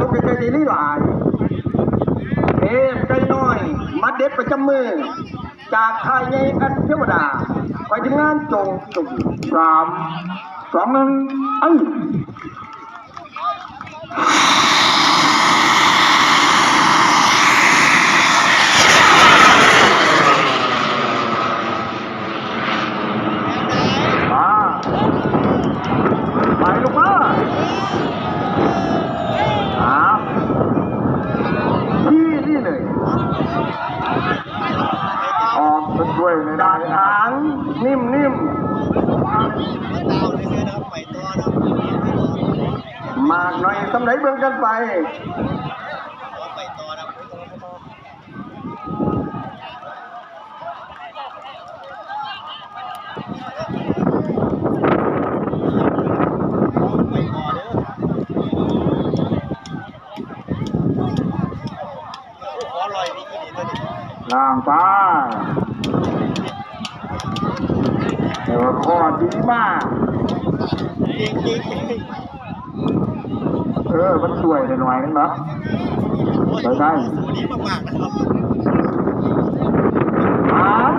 ລົງໃກ້ໆນີ້ຫຼາຍ. ເອ ໄກ່ນ້ອຍ ໝາກເດັດປະຈຳມື້ ຈາກຄ້າຍໃຫຍ່ແອັດເທວະດາ ໄປທີມງານຈົງຈຸ່ມ ສາມ ສອງ ໜຶ່ງ ເອີ. ມາ ໄປລູກມາ ອາ ທີ່ນີ້ເລີຍ ອອກດ້ວຍນາຍທະຫານ ນິ້ມໆ ມາກໜ້ອຍສ່ຳໃດເບິ່ງກັນໄປ. ລ້າງໄປ ແຕ່ວ່າຂໍດີມາກ. ເອີ ມັນຊ່ວຍໄດ້ໜ້ອຍໜຶ່ງເນາະ ໄດ້ ໄດ້ ອາ